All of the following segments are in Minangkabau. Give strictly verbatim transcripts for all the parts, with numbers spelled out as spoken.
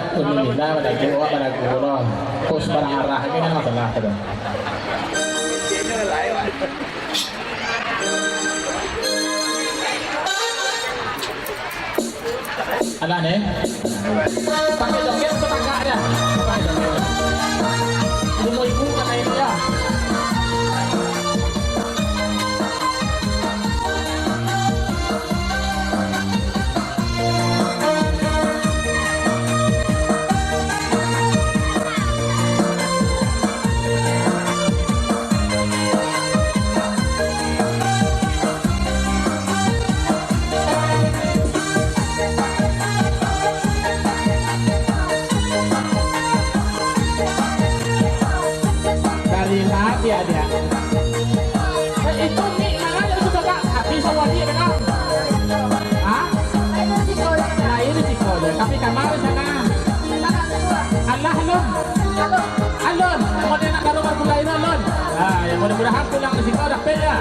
Alhamdulillah, balagu, awak balagu lo. Kok sabarang arah ni kan masalah tu. Alah ni. Pakai joget atau tagak aja? Pakai joget. Dulu ibu pakai dia. Dari hati aja. Eh, itu mik mana dia sudah tak? Habis awak dia kan? Hah? Lain siko je. Tapi kamar sana. Alah, Lun. Alun. Mau dia nak taruh berpulai, Lun. Ah, ya, mudah-mudahan pulang di siko dapek ya.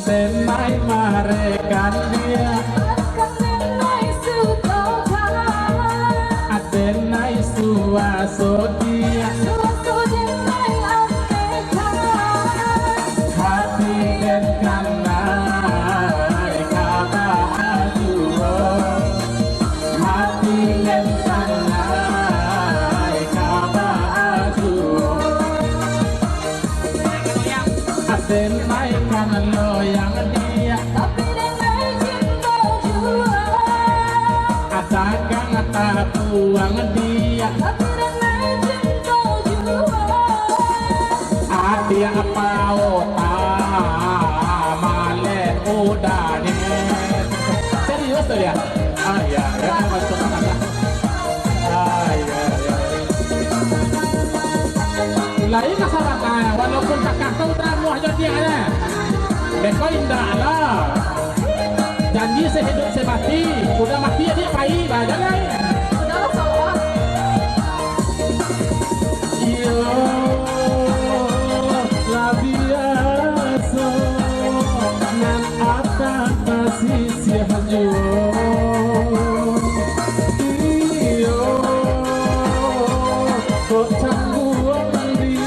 Denai marekan dia. Denai suaso dia. Hati den kanai ka baajuo. Hati den kanai ka baajuo. Aden naikkan loyang dia. Tapi den naik cinto juo. Atakan tapuang dia. Tapi den naik cinto juo. Adiak paota maleh udah ni. Serius tu dia? Ah, ya, ya, masuk akal. Ai, ai, ai. Lain masalah, ah, walaupun takah tu udah amuah jo dia, eh. Beko indak lah. Janji sehidup semati, udah mati dia pai, bajalan. Udah lah, salah. Iyo, lah biaso, nan atah tasisiah juo. Iyo, kok cangguang di,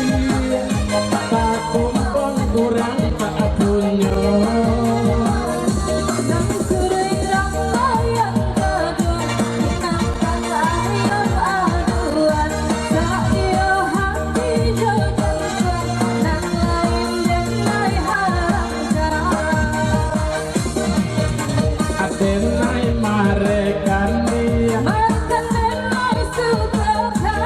tatumpang urang tak punyo. Nang sudah irang layang gadung, nang kan ayam aduan, sak iyo hati jo jantuang, nang lain den lai harangkan. Aden lai marekan dia. Marekan den lai sukakan.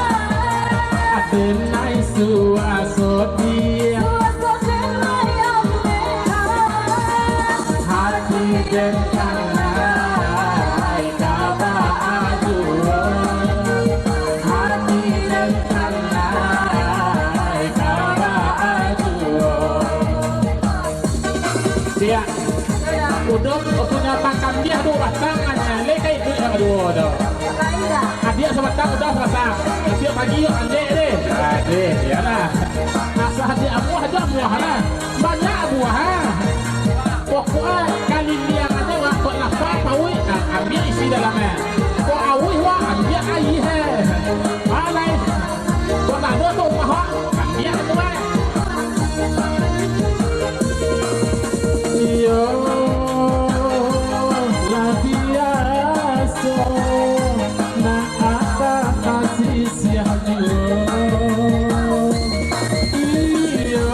Aden lai suaso dia. Suaso den lai amekan. Hati den kanai ka baajuo. Hati den kanai ka baajuo. Siap. Udah punyo takam dia tu batang aja. Lekai tu yang dua tu. Adiak sabatang udah sabatang. Adiak pagi yo andek deh. Adeh, iyalah. Asa adiak amuah aja amuah lah. Banyak buah, ha. Pokoknya kalindiang aja, wak, kok lapar, pauik, nah, ambiak isi dalamnya. Kok auih, wak, ambiak aia, he. Alai. Kok tak ado tu rumah, wak, ambiak tu, wak. Iyo, lah biaso, nak ada kasih siah juo. Iyo,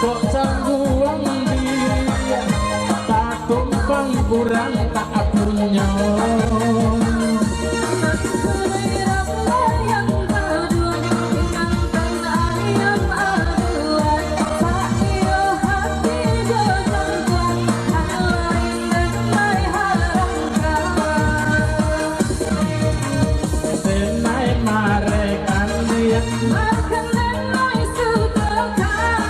kok cangguang di, tatumpang urang tak punyo. Denai marekan dia. Marekan denai sukakan.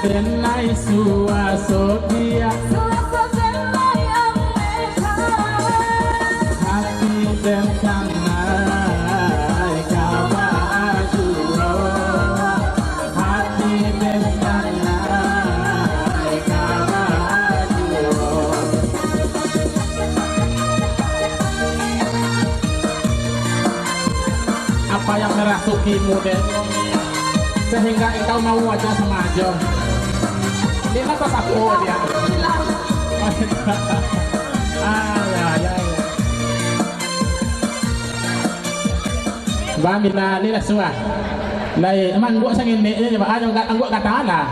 Denai suaso dia. Suaso denai amekan. Hati den kanai ka baajuo. Hati den kanai ka baajuo. Kimu deh. Sehingga engkau mau aja sama aja. Dia mah sapo dia. Ay, ay, ay. Bang, bila ni lah suah. Lai, emang angguak sangin ni, eh, Bang, angguak, angguak kata lah.